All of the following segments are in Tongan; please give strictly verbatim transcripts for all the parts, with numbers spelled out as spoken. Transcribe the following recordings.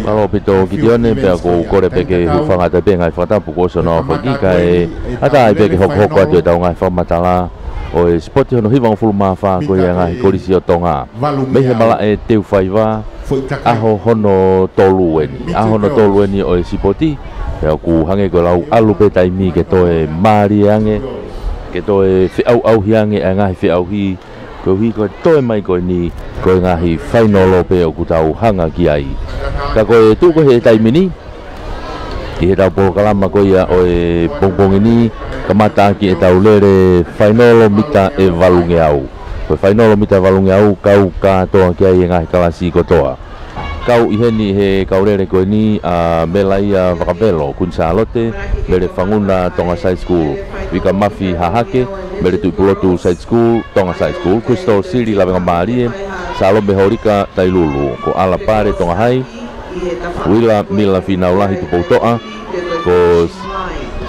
Mālō ʻaupito Kitione, pea ʻoku ou kole pē ke u hūfanga atu pē he ngaahi fakatapu kuo ʻosi hono aofaki kae ʻatā ai pē ke hokohoko atu ʻetau ngaahi fakamatala ʻo e sipoti hono hivangofulu mā fā ko ia ʻa e ngaahi kolisi ʻo Tonga. Mei he malaʻe Teufaiva, ʻaho hono tolu eni. ʻAho hono tolu eni ʻo e sipoti. Pea ʻoku hangē ko e lau ʻalu pē taimi ke toe mālie ange, ke toe feʻauʻauhi ange ʻa e ngaahi feʻauhi, koeʻuhi ko e toe mai ko eni, ko e ngaahi fainolo pē ʻoku tau hanga ki ai. Ka ko e tuʻu ko ē he taimi ni, ʻi heʻetau polokalama ko ia ʻo e pongipongi ni, kamata ʻaki ʻetau lele fainolo mita ʻe valungeau. Ko e fainolo mita valungeau, kau kātoa ki ai e ngaahi kalasi kotoa. Kau ʻi heni he kau lele ko eni ʻa Melaia Vakavelo, Kuini Sālote, Mele Fanguna, Tonga Side School, Vika Mafi Hahake, Mele Tuʻipulotu Side School, Tonga Side School, Crystal Sili Lavengamālie, Salome Holika Tailulu, ko ʻAla Pale Tonga High, Uila Mila Finaulahi Tupoutoʻa, ko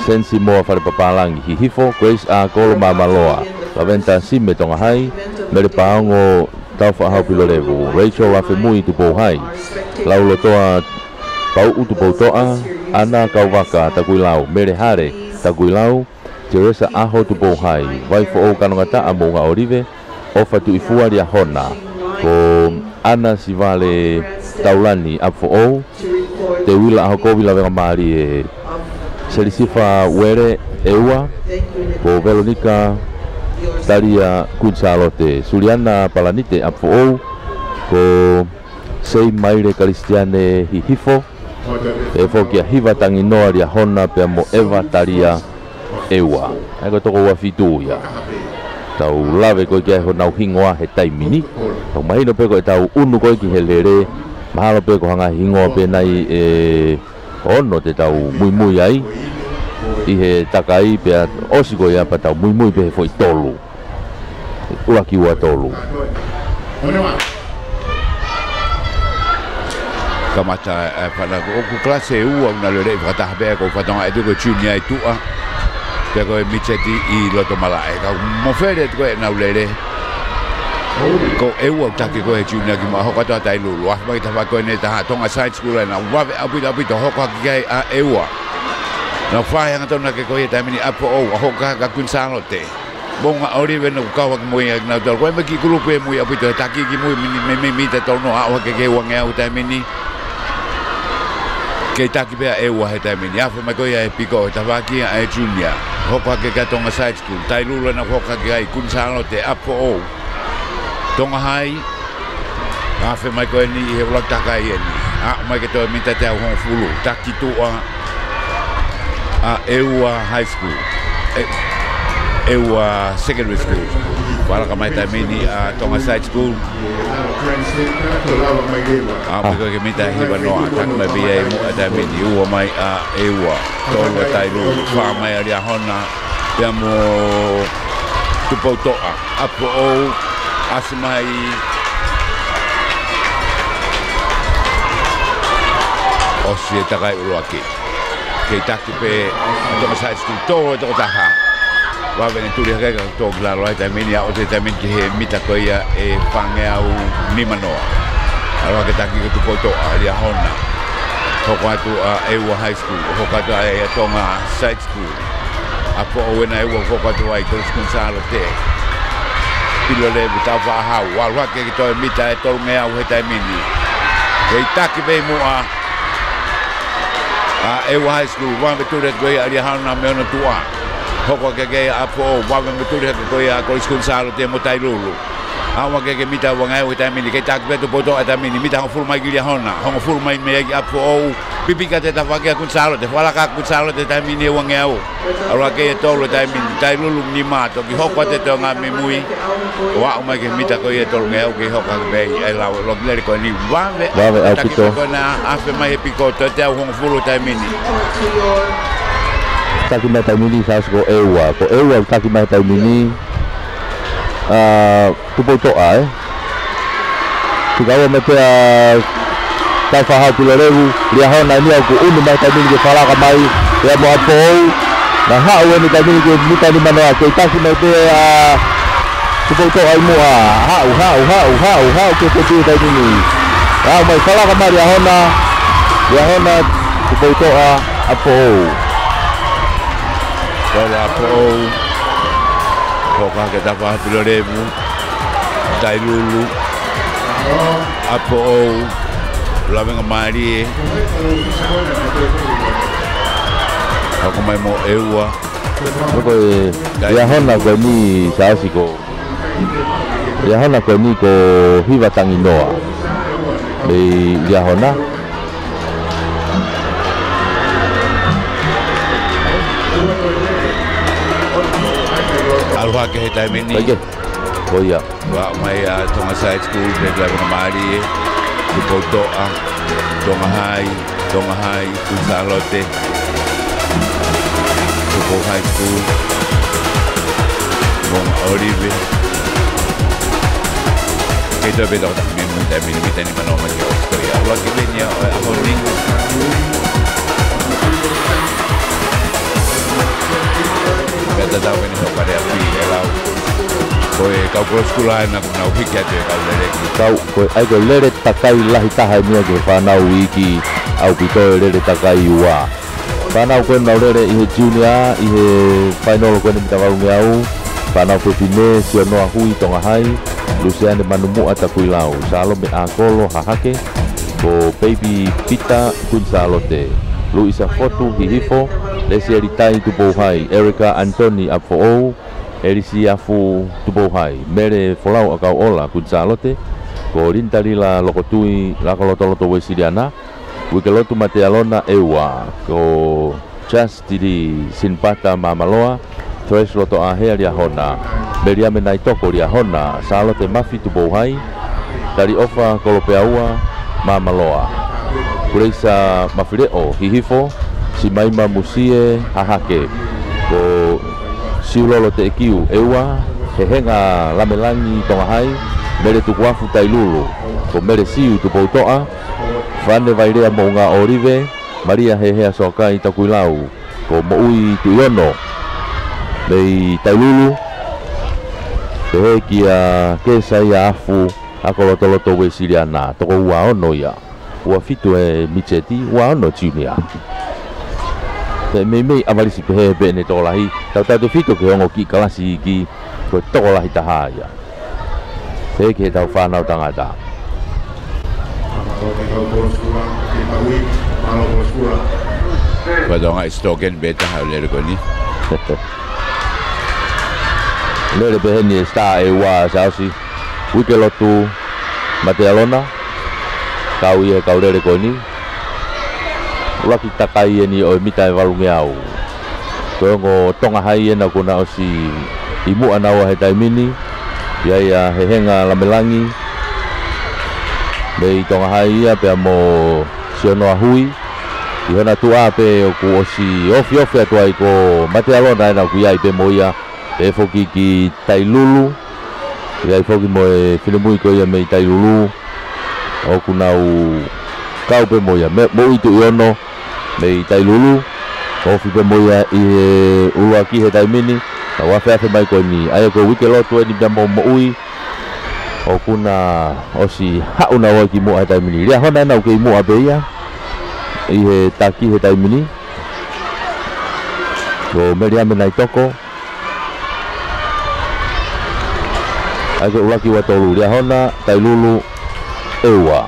Sensi Moa Falepapālangi Hihifo, Grace ʻAkolo Māmaloa, Laventa Sime Tonga High, Mele Paongo Taufaʻahau Pilolevu, Rachel Afemui Tupou High, Laulotoa Pauʻu Tupoutoʻa, ʻAna Kauvaka Takuilau, Mele Hale Takuilau, Teresa ʻAho Tupou High, Vaifoʻou Kanongataʻa Moʻunga ʻŌlive, ʻOfa Tuʻifua Liahona, ko ʻAna Sivale Taulani ʻApifoʻou, Teuila ʻAhokovi Lavengamālie, Selisifa Uele ʻEua, ko Velonika Talia Kuini Sālote, Suliana Palanite ʻApifoʻou, ko Sei Maile Kalisitiane Hihifo, pea foki ʻa Hiva Tanginoa Liahona pea mo ʻEva Talia ʻEua. ʻA ia ko e toko ua fitu ia. Tau lave ko ē ki ai honau hingoa he taimi ni. Tau mahino pē ko ʻetau ʻunu ko ē ki he lele, mahalo pē ko ha ngaahi hingoa pē nai ʻe ono te tau muimui ai ʻi he takai pea ʻosi ko ia pea tau muimui pē he foʻi tolu. ʻUluaki ua tolu. Kamata, ē, fana ko ʻoku kalasi ʻe ua ʻoku na lele fakataha pē ko e fatongia ʻe tuku junior ʻi tuʻa. Pea ko e mitseti ʻi loto malaʻe. Ka mofele atu ko ē ʻenau lele. Ko ʻEua ʻoku taki ko ē he junior ki muʻa, hoko atu ʻa Tailulu. Afe mai ki he tafaʻaki ko eni ʻa e Tonga Side School ʻenau vave ʻaupito ʻaupito hoko hake ki ai ʻa ʻEua. Nau fai hangatonu hake ko ē he taimi ni ʻApifoʻou, ʻa hoko hake ʻa Kuini Sālote. Moʻunga ʻŌlive naʻa ku kau hake mo ia kinautolu. Ko e meʻa ki he kulupu ʻe mui ʻaupito he taki ki mui mei, mei, mei mita tolu noa ʻo hake ki he uangeau he taimi ni. Kei taki pē ʻa ʻEua he taimi ni. Afe mai ko ia he piko he tafaʻaki ʻa e junior. Hoko hake ki he Tonga Side School. Tailulu naʻa ku hoko hake ai Kuini Sālote ʻApifoʻou. Tonga High. Afe mai ko eni ʻi he ʻuluaki takai eni. Aʻu mai ki he toe mita teau hongofulu. Taki tuʻa ʻa ʻEua High School. ʻE, ʻEua Secondary School. Fakalaka mai taimi ni ʻa Tonga Side School. Aʻu mai ko ē ki he mita hiva noa. Taki mai pē ia ʻi muʻa taimi ni. Ua mai ʻa ʻEua. Tolu ʻa Tailulu. Fā mai ʻa Liahona. Pea mo Tupoutoʻa. ʻApifoʻou, ʻasi mai. ʻOsi e takai ʻuluaki. Kei taki pē ʻa Tonga Side School, tolu ʻa e tokotaha. Vave ʻene tuli hake ka tō ki lalo ai taimi ni, ʻa ʻosi e taimi ni ki he mita ko ia ʻe fāngeau nima noa. ʻAlu hake taki ko Tupoutoʻa, Liahona. Hoko atu ʻa ʻEua High School, hoko atu ʻa e Tonga Side School. ʻApifoʻou ena ʻEua hoko atu ai, Kolisi Kuini Sālote. Pilolevu Taufaʻahau, ʻalu hake ki he toe mita ʻe tolungeau he taimi ni. Kei taki pē ʻi muʻa ʻa ʻEua High School, vave tuli hake ko ia ʻa Liahona mei hono tuʻa. Hoko hake ki ai ʻa ʻApifoʻou, vave mo e tuli hake ko ia ʻa Kolisi Kuini Sālote mo Tailulu. ʻAʻu hake ki he mita ua ngeau he taimi ni, kei taki pē Tupoutoʻa he taimi ni, mita hongofulu mai ki Liahona, hongofulu mai mei ai ki ʻApifoʻou, pipiki atu e tafaʻaki ʻa Kuini Sālote, falaka ʻa Kuini Sālote he taimi ni ʻe ua ngeau. ʻAlu hake e tolu he taimi ni, Tailulu nima, toki hoko atu e toenga mei mui, ʻo aʻu mai ki he mita ko ia ʻe tolu ngeau kei hoko hake pē ai, ʻa e lau, ʻuluaki lele ko eni, vave, vave ʻaupito. Taki pē ko ena, afe mai he piko, toe teau hongofulu he taimi ni. Taki mai he taimi ni, Siaosi, ko ʻEua, ko ʻEua taki mai he taimi ni, ʻa Tupoutoʻa, ē. Fika ua mai pē ʻa Tāufaʻāhau Pilolevu, Liahona eni ʻoku ʻunu mai he taimi ni ke falaka mai, pea mo ʻApifoʻou, naʻe haʻu eni he taimi ni ki he mita nimanoa, kei taki mai pē ʻa Tupoutoʻa ʻi muʻa, haʻu, haʻu, haʻu, haʻu, haʻu ki he peti he taimi ni. Haʻu mai falaka mai Liahona, Liahona, Tupoutoʻa, ʻApifoʻou. Tolu ʻApifoʻou. Hoko hake Tāufaʻāhau Pilolevu. Tailulu. ʻApifoʻou. Lavengamālie. Hoko mai mo ʻEua. Ko e Liahona ko eni, Siaosi, ko Liahona ko eni ko Hiva Tanginoa. Mei Liahona. ʻAlu hake he taimi ni. Ko ia. Ua mai ʻa Tonga Side School, pea ki Lavengamālie, Tupoutoʻa, Tonga High, Tonga High, Kuini Sālote, Tupou High School, Moʻunga ʻŌlive. Kei toe pē toko taha mei mui he taimi ni, mita nimanoa mai ki he ʻosi ko ia. ʻUluaki pē eni ia ʻo e ʻaho ni. Pea tatau eni hoʻo kalea pī e lau. Ko e kau kolosi kula ena kuo nau hiki atu e kau leleki. Kau, ko e, ʻa ia ko e lele takai lahi taha eni ia ki he fānau iiki ʻaupito, e lele takai ua. Fānau ko ē naʻa nau lele ʻi he junior, ʻi he fainolo ko eni mita valu ngeau. Fānau fefine, Sionoa Hui, Tonga High, Lusiane Manumuʻa, Takuilau, Salome ʻAkolo, Hahake, ko Baby Peter, Kuini Sālote, Luisa Fotu, Hihifo, Lesieli Tai, Tupou High, Erica Anthony, ʻApifoʻou, Elisi Afu, Tupou High, Mele Folau ʻAkauʻola, Kuini Sālote, ko Lintalila Lokotui, Lakolotoloto, Uēsiliana, Uikelotu Matealona, ʻEua, ko Chastity Sinipata, Māmaloa, Thresh Lotoʻāhea, Liahona, Meliame Naitoko, Liahona, Sālote Mafi, Tupou High, Taliʻofa Kolopeaua, Māmaloa, Kuleisa Mafileʻo, Hihifo, Simaima Musie, Hahake, ko Siulolo Teʻekiu, ʻEua, Hehenga Lamelangi, Tonga High, Mele Tukuafu, Tailulu, ko Mele Siu, Tupoutoʻa, Fane Vailea, Moʻunga ʻŌlive, Malia Hehea Soakai, Takuilau, ko Moʻui Tuʻiono mei Tailulu, pehē kia Kesaia Afu, ʻAkolotoloto, Uēsiliana, toko ua ono ia. Ua fitu e micheti, ua ono junior. Pea meimei ʻavalisi pehē pē ʻene tokolahi, tautautefito ki he ongo kiʻi kalasi iiki, ko e tokolahi taha ia. Pehē ki heʻetau fānau tangata. Ko e Tonga ʻi Stoken pē taha ʻo e lele ko eni. Lele pehē ni e star ʻEua, Siaosi. Uikelotu Matealona, kau ia he kau lele ko eni. ʻUluaki takai eni ʻo e mita ʻe valu ngeau. Ko e ongo Tonga High ena kuo na ʻosi ʻi muʻa naua he taimi ni. ʻI ai ʻa Hehenga Lamelangi mei Tonga High ia pea mo Sionoa Hui. ʻI hona tuʻa pē ʻoku ʻosi ofiofi atu ai ko Matealona ena ʻoku ʻi ai pē mo ia. Pehē foki ki Tailulu, ʻi ai foki mo e finemui ko ia mei Tailulu, ʻoku nau kau pē mo ia. Mo, Moʻui Tuʻiono mei Tailulu, ofi pē mo ia ʻi he ʻuluaki he taimi ni, nau afeafe mai ko eni. ʻA ia ko e Uikelotu eni pea mo Moʻui, ʻoku na ʻosi haʻu naua ki muʻa he taimi ni. Liahona ena ʻoku kei muʻa pē ia ʻi he taki he taimi ni. Ko Meliame Naitoko. ʻA ia ko e ʻuluaki, ua, tolu, Liahona, Tailulu, ʻEua.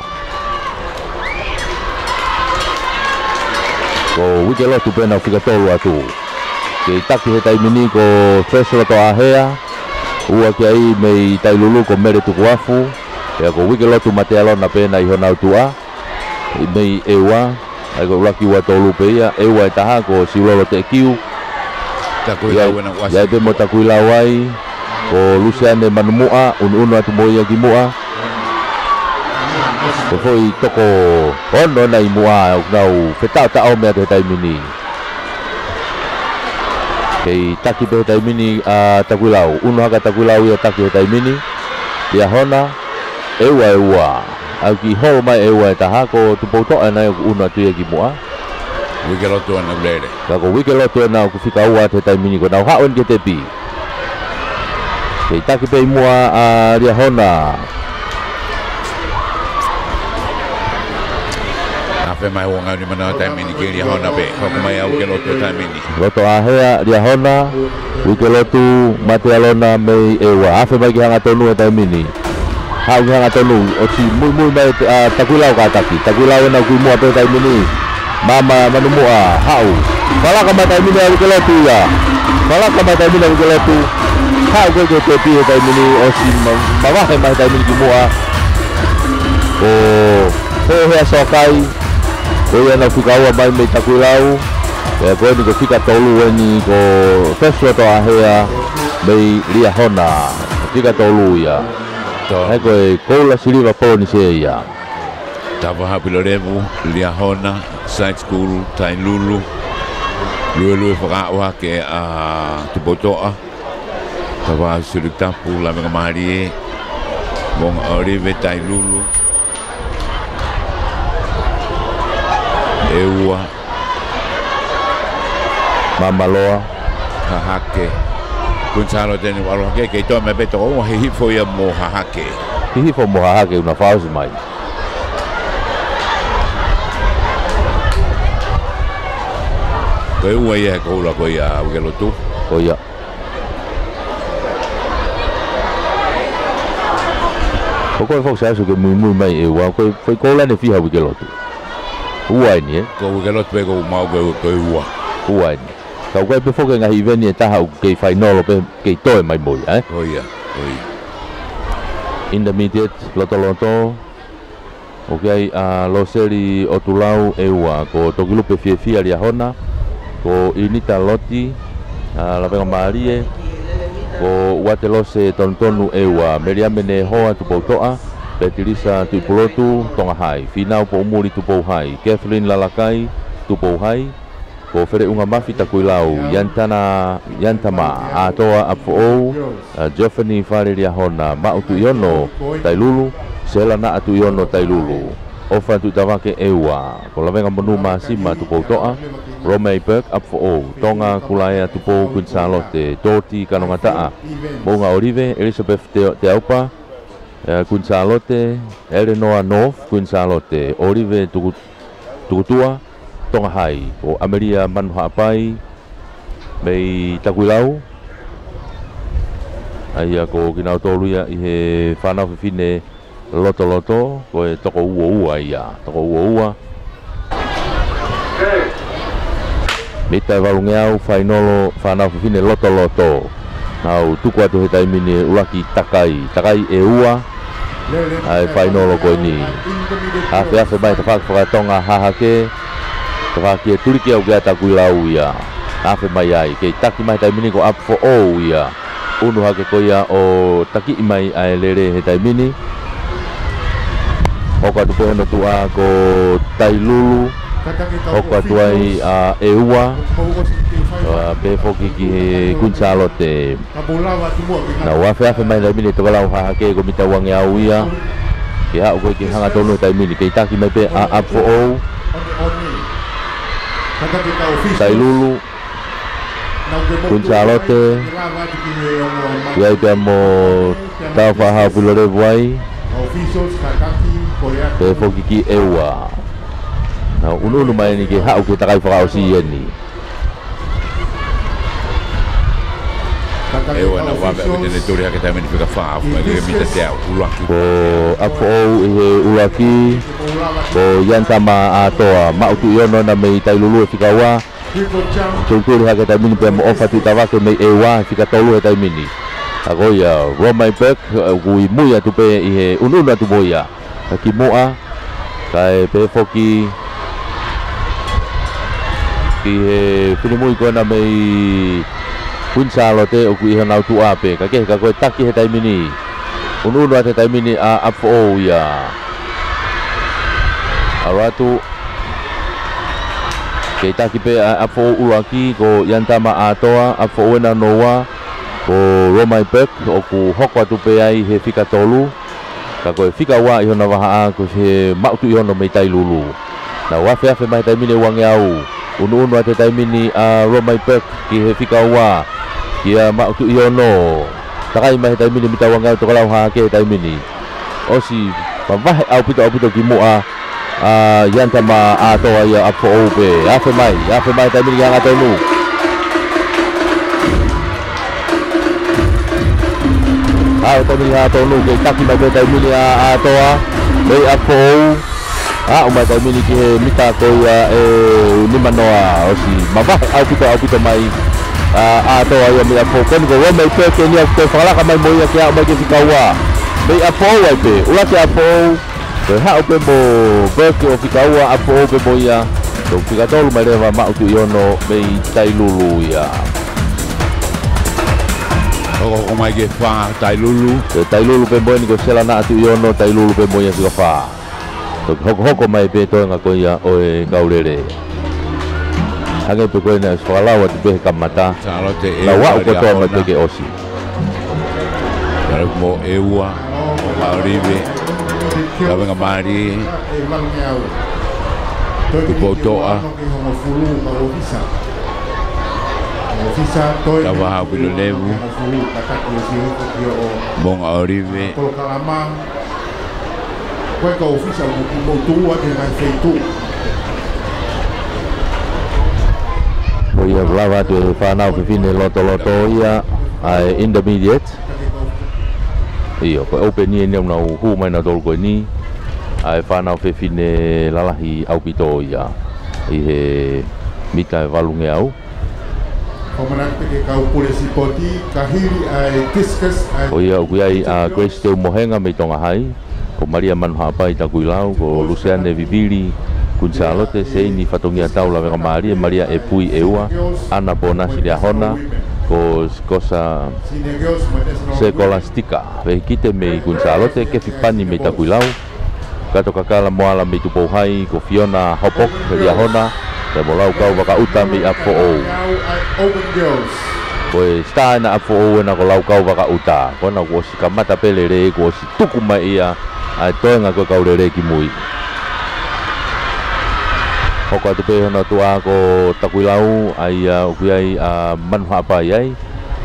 Ko Uikelotu pē ena ʻoku fika tolu atu. Kei taki he taimi ni ko Thresh Lotoʻāhea, Ua ki ai mei Tailulu ko Mele Tukuafu, pea ko Uikelotu Matealona pē ʻena ʻi honau tuʻa, ʻi mei ʻEua, ʻa ia ko e ʻuluaki ua tolu pē ia, ʻEua ʻe taha ko Siulolo Teʻekiu. Takuilau ʻena ʻoku ʻasi ʻi ai pē mo Takuilau ai, ko Lusiane Manumuʻa, unuunu atu mo ia ki muʻa. Ko e foʻi toko ono ʻena ʻi muʻa, ʻoku nau fetaʻotaʻomi atu he taimi ni. Kei taki pē he taimi ni ʻa Takuilau. Unu hake ʻa Takuilau ia taki he taimi ni. Liahona, ʻEua ʻe ua. ʻOku holo mai ʻEua ʻe taha, ko Tupoutoʻa ʻena ia ʻoku unu atu ia ki muʻa. Uikelotu ʻena ʻoku lele. Ka ko Uikelotu ʻena ʻoku fika ua atu he taimi ni, ko ʻenau haʻu eni ki he tepi. Kei taki pē ʻi muʻa ʻa Liahona. Afe mai ua ngeau nima noa taimi ni ki Liahona pē. Hoko mai ʻa Uikelotu he taimi ni. Loto ʻāhea, Liahona, Uikelotu Matealona mei ʻEua. Afe mai ki hangatonu he taimi ni. Haʻu ki hangatonu, ʻosi muimui mai ʻa Takuilau kātaki. Takuilau ʻena ʻoku ʻi muʻa pē he taimi ni. Maama Manumuʻa, haʻu. Falaka mai taimi ni ʻa Uikelotu ia. Falaka mai taimi ni ʻa Uikelotu. Haʻu ko ē ki he tepi he taimi ni, ʻosi ma-, mavahe mai taimi ni ki muʻa. Ko Hehea Soakai, ko ia ʻena ʻoku fika ua mai mei Takuilau. Pea ko eni ko e fika tolu eni ko Fesloto ʻĀhea mei Liahona. Fika tolu ia. Tolu. He ko e koula siliva Polonise ia. Tapa Haʻapilolevu, Liahona, Side School, Tailulu. Luelue fakaʻauha ke ʻa Tupoutoʻa. Tapa Suli Tapu, Lavengamālie, Moʻunga ʻŌlive, Tailulu. ʻEua. Maama Loa. Hahake. Kuini Sālote ʻeni ʻalu hake, kei toe mai pē toko ua, hihifo ia mo Hahake. Hihifo mo Hahake ʻuna fakaʻosi mai. Ko e ua ia he koula ko ia ʻa Uikelotu. Ko ia. Ko e foʻi siasi ke muimui mai ʻEua, ko e foʻi koula ʻeni ʻe fiha Uikelotu? Ua eni, ē? Ko Uikelotu pē ʻoku mau ko e, ko e ua. Ua eni. Ka ʻoku ʻi ai pē foki e ngaahi ʻiveni ʻe taha ʻoku kei fainolo pē kei toe mai mo ia, ē? Ko ia, ko ia. Intermediate, Lotoloto. ʻOku ʻi ai ʻa Loseli ʻOtulau ʻEua, ko Tokilupe Fiefia Liahona, ko ʻInita Loti, ʻa Lavengamālie, ko Uatelose Tonutonu ʻEua, Meliame Nehoa Tupoutoʻa, Petilisa Tuʻipulotu Tongahai, Fīnau Poʻumuli Tupouhai, Kathleen Lalakai Tupouhai, ko Feleʻunga Mafi Takuilau, Iantana, Iantama ʻAtoa ʻApifoʻou, ʻa Geoffrey Fale Liahona, Maʻu Tuʻiono Tailulu, Sela Naʻa Tuʻiono Tailulu, ʻOfa Tuʻitavake ʻEua, ko Lavengamonū Māsima Tupoutoʻa, Romei Burke ʻApifoʻou, Tonga Kulaea Tupou Kuini Sālote, Toti Kanongataʻa, Moʻunga ʻŌlive, Elizabeth Te-, Teaupa, ʻa Kuini Sālote, Eleanor North Kuini Sālote, ʻŌlive Tuku-, Tukutua Tongahai, ko ʻAmelia Manu Haʻapai mei Takuilau. ʻA ia ko kinautolu ia ʻi he fānau fefine Lotoloto, ko e toko ua ua ia, toko ua ua. Mita ʻe valungeau, fainolo fānau fefine Lotoloto. Nau tuku atu he taimi ni ʻuluaki takai, takai ʻe ua ʻa e fainolo ko eni. Afeafe mai tafaʻaki fakatonga Hahake, tafaʻaki ʻe tuliki au kia Takuilau ia. Afe mai ai, kei taki mai taimi ni ko ʻApifoʻou ia. Unu hake ko ia ʻo takiʻi mai ʻa e lele he taimi ni. Hoko atu pē hono tuʻa ko Tailulu. Hoko atu ai ʻa ʻEua. ʻA, pehē foki ki he Kuini Sālote. Nau afeafe mai taimi ni tokelau Hahake ko e mita uangeau ia. Ke haʻu ko ē ke hangatonu he taimi ni. Kei taki mai pē ʻa ʻApifoʻou. Tailulu. Kuini Sālote, ʻi ai pea mo Taufaʻahau Pilolevu ai, pehē foki ki ʻEua. Nau unuunu mai eni ke haʻu ki he takai fakaʻosi eni. ʻEua naʻa vave ʻaupito ʻene tuli hake taimi ni fika fā, afe mai ki he mita teau, ʻuluaki. Ko ʻApifoʻou ʻi he ʻuluaki, ko Iantama ʻAtoa, Maʻu Tuʻiono ʻena mei Tailulu ʻe fika ua, tulituli hake taimi ni pea mo ʻOfa Tuʻitavake mei ʻEua, fika tolu he taimi ni. Ka ko ia, Romai Burke, ʻoku ʻi mui atu pē ʻi he ʻunuʻunu atu mo ia. Ka ki muʻa, kae pehē foki ki he finemui ko ena mei Kuini Sālote ʻoku ʻi honau tuʻa pē. Ka kehe ka ko e taki he taimi ni. ʻUnuʻunu atu he taimi ni ʻa ʻApifoʻou ia. ʻAlu atu. Kei taki pē ʻa ʻApifoʻou ʻuluaki ko Ianitama ʻAtoa, ʻApifoʻou ena hono ua ko Romai Burke, ʻoku hoko atu pē ai he fika tolu. Ka ko e fika ua ʻi hona vahaʻa ko e Maʻutuʻiono mei Tailulu. Nau afeafe mai he taimi ni ʻe uangeau. ʻUnuʻunu atu he taimi ni ʻa Romai Burke ki he fika ua. Kia Maʻutuʻiono. Takai mai he taimi ni mita uangeau, tokelau hahake he taimi ni. ʻOsi mavahe ʻaupito ʻaupito ki muʻa ʻa Ianitama ʻAtoa ia ʻApifoʻou pē. Afe mai, afe mai he taimi ni ki he hangatonu. Afe taimi ni hangatonu, kei taki mai pē taimi ni ʻa ʻAtoa. Mei ʻApifoʻou. Aʻu mai taimi ni ki he mita ko ia ʻe nimanoa, ʻosi mavahe ʻaupito ʻaupito mai ʻa ʻAtoa ia mei ʻApifoʻou. Ko eni ko Romai Burke eni ʻoku toe fakalaka mai mo ia ke aʻu mai ki he fika ua. Mei ʻApifoʻou ai pē, ʻuluaki ʻApifoʻou. Ko e haʻu pē mo Burke ʻo fika ua, ʻApifoʻou pē mo ia. Ko e fika tolu mai leva Maʻutuʻiono mei Tailulu ia. Hokohoko mai ki he fā, Tailulu. Ko Tailulu pē mo eni ko Selana Tuʻiono, Tailulu pē mo ia fika fā. Hokohoko mai pē toenga ko ia ʻo e kau lele. Hangē pē ko ena ʻosi fakalau atu pē he kamata. Sālote ʻEua, lau aʻu kotoa mai pē ke ʻosi. Talu mo ʻEua, ʻo Maʻolive, Lavengamālie, Tupoutoʻa, Tavahau Pilolevu, Moʻunga ʻOlive. Ko e kau ʻōfisa ʻoku mou tuʻu atu he ngaahi feituʻu. Ko ia lava atu e fānau fefine lotoloto ia ʻa e intermediate. ʻIo, ko e open ia ʻoku nau hū mai nautolu ko eni. ʻA e fānau fefine lalahi ʻaupito ia ʻi he mita ʻe valungeau. ʻOmanaki pē ke kau pule sipoti, ka hili ʻa e discus, ʻa e... Ko ia ʻoku ʻi ai ʻa Grace Teumohenga mei Tonga Hai, ko Malia Manuhaʻapai Takuilau, ko Luseane Vivili Kuini Sālote, Seini Fatongia Tau Lavengamālie, Malia ʻEpui ʻEua, ʻAna Ponasi Liahona, ko Sikosa Sekolastika Vehikite mei Kuini Sālote, Kefi Pani mei Takuilau, Kato Kakala Moala mei Tupou Hai, ko Fiona Hopok Liahona, pea mo Laukau Vakaʻuta mei ʻApifoʻou. Ko e star ena ʻApifoʻou ena ko Laukau Vakaʻuta. Ko ena kuo ʻosi kamata pē lele, kuo ʻosi tuku mai ia ʻa e toenga ko e kau lele ki mui. Hoko atu pē hono tuʻa ko Takuilau, ʻa ia ʻoku ʻi ai ʻa Manuhaʻapai ai,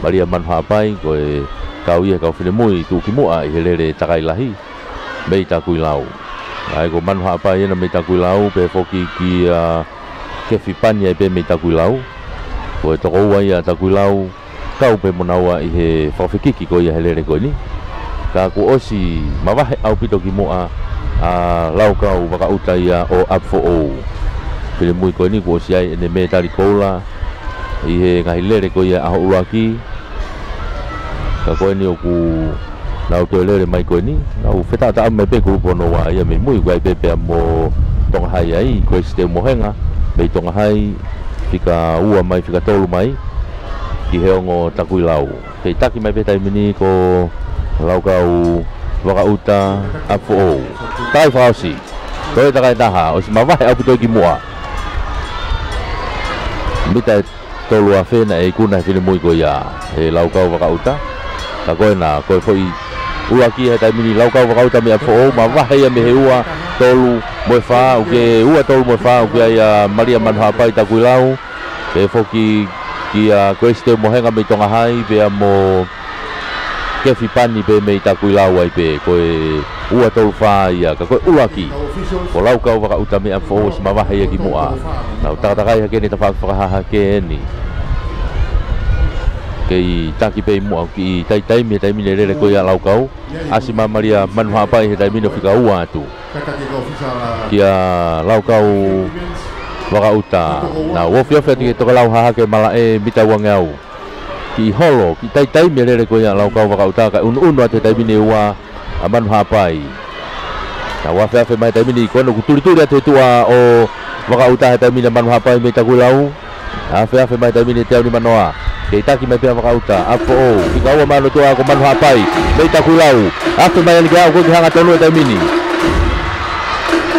Malia Manuhaʻapai, ko e kau ia kau finemui tuʻukimuʻa ʻi he lele takai lahi mei Takuilau. ʻA ia ko Manuhaʻapai ena mei Takuilau, pehē foki kia Kefi Pani ai pē mei Takuilau. Ko e tokoua ia Takuilau, kau pē mo naua ʻi he fakafekiki ko ia he lele ko eni. Ka kuo ʻosi mavahe ʻaupito ki muʻa ʻa Laukau Vakaʻuta ia ʻo ʻApifoʻou. Finemui ko eni kuo ʻosi ʻi ai ʻene mētali koula ʻi he ngaahi lele ko ia ʻaho ʻuluaki. Ka ko eni ʻoku nau toe lele mai ko eni, nau fetaʻataʻa mai pē kulupu hono ua ia mei mui, ʻoku ʻi ai pē pea mo Tonga Hai ai, Grace Teumohenga mei Tonga Hai, fika ua mai, fika tolu mai ki he ongo Takuilau. Kei taki mai pē taimi ni ko Laukau Vakaʻuta ʻApifoʻou. Takai fakaʻosi. Toe takai taha, ʻosi mavahe ʻaupito ki muʻa. Mita ʻe tolu afe naʻe ikuna he finemui ko ia ʻe Laukau Vakaʻuta. Ka ko ena, ko e foʻi ʻuluaki he taimi ni Laukau Vakaʻuta mei ʻApifoʻou, mavahe ia mei he ua, tolu mo e fā, ʻoku ʻi ai e ua, tolu mo e fā, ʻoku ʻi ai ʻa Malia Manuhaʻapai Takuilau. Pehē foki kia Grace Teumohenga mei Tonga Hai, pea mo Kefi Pani pē mei Takuilau ai pē, ko e ua tolu fā ia, ka ko e ʻuluaki ko Laukau Vakaʻuta mei ʻApifoʻou ʻosi mavahe ia ki muʻa. Nau takatakai hake ʻene tafaʻaki fakahahake eni. Kei taki pē ʻi muʻa ki he taimi, taimi ni lele ko ia Laukau. ʻAsi mai Malia Manuhaʻapai he taimi ni ʻo fika ua atu kia Laukau Vakaʻuta. Nau ofiofi atu ki he tokelau hahake malaʻe mita uangeau. ʻI holo, kiʻi taimi e lele ko ia ʻa Laukau Vakaʻuta, kae ʻunuʻunu atu he taimi ni ʻe ua ʻa Manuhapai. Nau afeafe mai he taimi ni, ko ena kuo tulituli atu he tuʻa ʻo Vakaʻuta he taimi ni ʻa Manuhapai mei Takuilau. Afeafe mai he taimi ni ʻe teau nima noa. Kei taki mai pē ʻa Vakaʻuta, ʻapi foʻou, fika ua mai hono tuʻa ko Manuhapai mei Takuilau. Afe mai eni ke aʻu ko ē ki he hangatonu he taimi ni.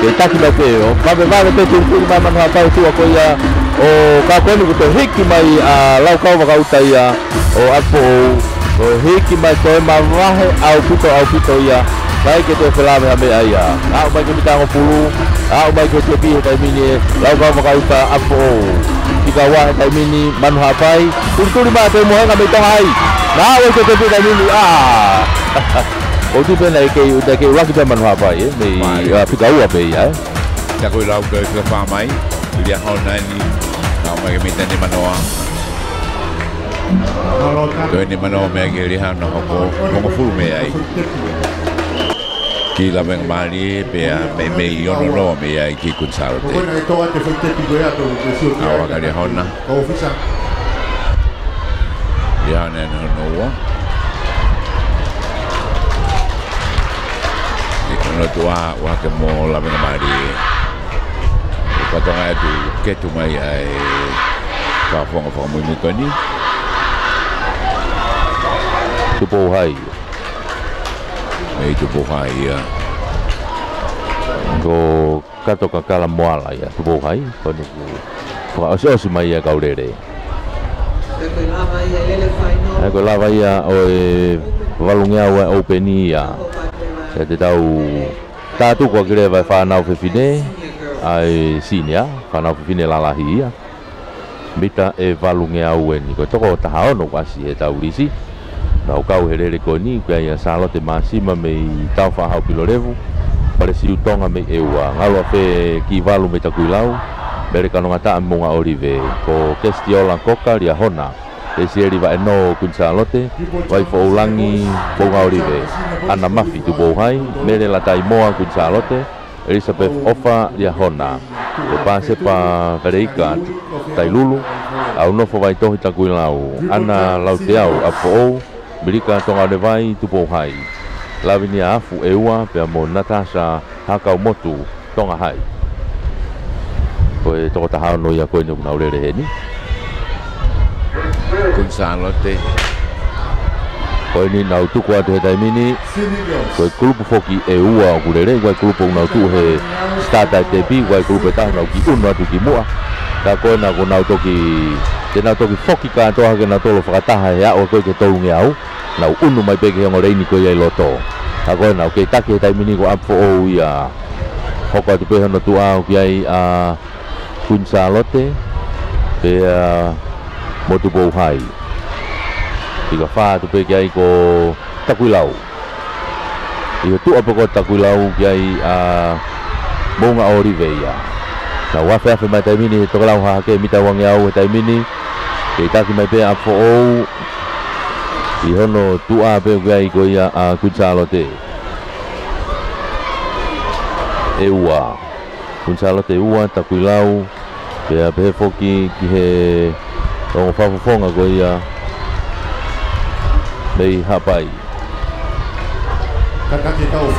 Kei taki mai pē, ʻo vavevave pē tulituli mai Manuhapai tuʻa ko ia ʻo ka ko eni kuo toe hiki mai ʻa Laukau Vakaʻuta ia ʻo ʻapi foʻou, ʻo hiki mai toe mavahe ʻaupito, ʻaupito ia. Kae ʻikai ke toe felāveʻi ha meʻa ia. Aʻu mai ki he mita hongofulu, aʻu mai ki he tepi he taimi ni ʻe Laukau Vakaʻuta, ʻapi foʻou. Fika ua he taimi ni Manuhapai, tulituli mai ʻa Teumohenga mei Tonga Hai. Naʻa aʻu ki he tepi he taimi ni, ʻā. ʻOku ou tui pē naʻe kei, naʻe kei ʻuluaki pē ʻa Manuhapai, ē, mei, Mai. ʻā, fika ua pē ia, ē. Takuilau ko e fika fā mai, Liahona eni, aʻu mai ki he mita nima noa. Ko e nima noa mei ai ki he Liahona hoko, hongofulu mei ai. Ki Lavengamālie pea mei, mei ono noa mei ai ki Kuini Sālote. ʻAu aka Liahona. Liahona eni hono ua. ʻI hono tuʻa, ʻoku ʻohake mo Lavengamālie. Ko Tonga atu, ketu mai ai. Ka fonga fakamuimui ko eni. Tupou Hai. Mei Tupou Hai ia. Ko Kato Kakala Moala ia, Tupou Hai, ko eni kuo fakaʻosiʻosi mai ia kau lele. Ko e lava ia ʻo e valungeau ʻa e ʻOpeni ia. Ia te tau tātuku ʻaki leva e fānau fefine, ʻa e senior, fānau fefine lalahi ia. Mita ʻe valungeau eni, ko e toko taha ono kuo ʻasi he taulisi. Nau kau he lele ko eni, ko ia ʻa Sālote Māsima mei Taufaʻāhau Pilolevu, Palesiu Tonga mei ʻEua, Ngaluafe Kivalu mei Takuilau, Mele Kanongataʻa Moʻunga ʻŌlive, ko Kesitiola Koka Liahona, Lesieli Vaʻenō Kuini Sālote, Vaifoʻoulangi Moʻunga ʻŌlive, ʻAna Mafi Tupou Hai, Mele Lataimoa Kuini Sālote, Elizabeth ʻOfa Liahona, ko Pāsepa Veleika Tailulu, ʻAunofo Vaitohi Takuilau, ʻAna Lauteau ʻApifoʻou, Milika Tongaonevai Tupou Hai, Lavinia Afu ʻEua, pea mo Natasa Hakaumotu Tonga Hai. Ko e toko taha ono ia ko eni ʻoku nau lele heni. Kuini Sālote. Ko eni nau tuku atu he taimi ni. Ko e kulupu foki ʻe ua ʻoku lele, ko e kulupu ʻoku nau tuʻu he starter tepi, ko e kulupu ʻe taha nau kiʻi ʻunu atu ki muʻa. Ka ko ena kuo nau toki, te nau toki foki kātoa ke nau tolo fakataha he aʻu ko ē ki he tolungeau. Nau ʻunu mai pē ki he ongo leini ko ia ʻi loto. Ka ko ena ʻoku kei taki he taimi ni ko ʻApifoʻou ia. Hoko atu pē hono tuʻa ʻoku ʻi ai ʻa Kuini Sālote, pea mo Tupou Hai. Fika fā atu pē ki ai ko Takuilau. ʻI he tuʻa pē ko Takuilau ki ai ʻa Moʻunga ʻŌlive ia. Nau afeafe mai taimi ni he tokelau hahake mita uangeau he taimi ni. Kei taki mai pē ʻApifoʻou. ʻI hono tuʻa pē ki ai ko ia ʻa Kuini Sālote. ʻE ua. Kuini Sālote ua, Takuilau, pea pehē foki ki he ongo fakafofonga ko ia mei Haʻapai.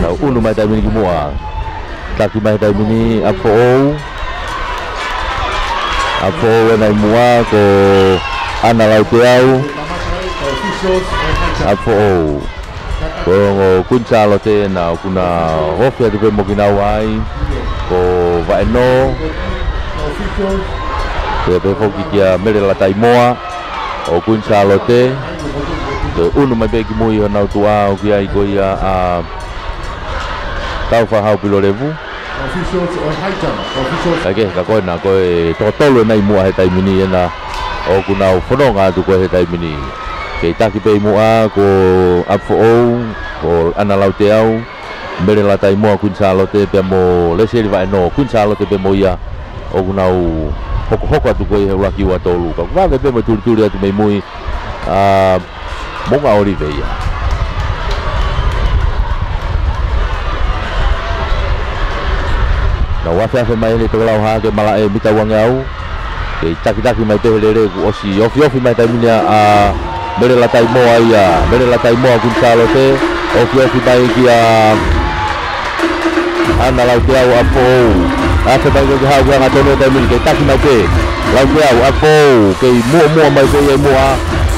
Nau ʻunu mai taimi ni ki muʻa. Taki mai taimi ni, ʻApifoʻou. ʻApifoʻou ena ʻi muʻa ko ʻAna Lauteau. ʻApifoʻou. Ko e ongo Kuini Sālote ena ʻoku na ofi atu pē mo kinaua ai, ko Vaʻenō, pea pehē foki kia Mele Lataimoa ʻo Kuini Sālote. Ko e ʻunu mai pē ki mui honau tuʻa ʻoku ʻi ai ko ia ʻa Taufaʻāhau Pilolevu. Officials on high jump. Officials. Kae kehe, ka ko ena, ko e toko tolu ena ʻi muʻa he taimi ni ena ʻoku nau fononga atu ko ē he taimi ni. Kei taki pē ʻi muʻa ko ʻApifoʻou, ko ʻAna Lauteau, Mele Lataimoa Kuini Sālote pea mo Lesieli Vaʻenō Kuini Sālote pea mo ia ʻoku nau hokohoko atu ko ē he ʻuluaki ua tolu. Ka ʻoku vave pē mo e tulituli atu mei mui ʻa Moʻunga ʻŌlive ia. Nau afeafe mai eni tokelau hahake malaʻe mita uangeau. Kei takitaki mai pē he lele kuo ʻosi ofiofi mai taimi ni ʻa, ʻa Mele Lataimoa ia, Mele Lataimoa Kuini Sālote, ofiofi mai kia ʻAna Lauteau ʻApifoʻou. Afe mai ko e hau ki he angatonu he taimi ni, kei taki mai pē. Lauteau ʻApifoʻou, kei muʻomuʻa mai pē ia ʻi muʻa.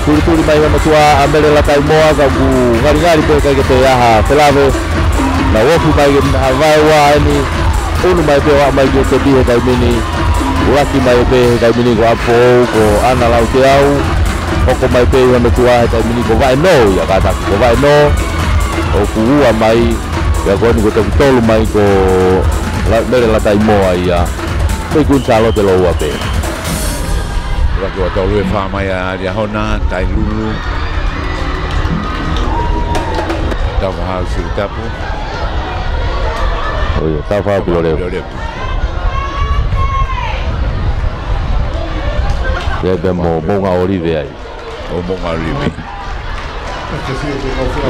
Tulituli mai he motuʻa ʻa Mele Lataimoa, ka ʻoku ngalingali pē ʻikai ke toe ʻi ai ha felave. Naʻe ofi mai ke mena ha vaeua eni. ʻUnu mai pē ʻo aʻu mai ki he tepi he taimi ni. ʻUluaki mai pē he taimi ni ko ʻApifoʻou, ko ʻAna Lauteau. Hoko mai pē ʻi he motuʻa he taimi ni ko Vaʻenō ia kātaki. Ko Vaʻenō, ʻoku ua mai, ia ko eni ko e toki tolu mai ko La-, Mele Lataimoa ia. Pei Kuini Sālote lōua pē. Ua ki ua tolu e fā mai ʻa Liahona, Tailulu. Taufahau Siutapu. ʻO ia, Taufahau Pilolevu. Pilolevu. Ia pea mo Moʻunga ʻŌlive ai. ʻO Moʻunga ʻŌlive.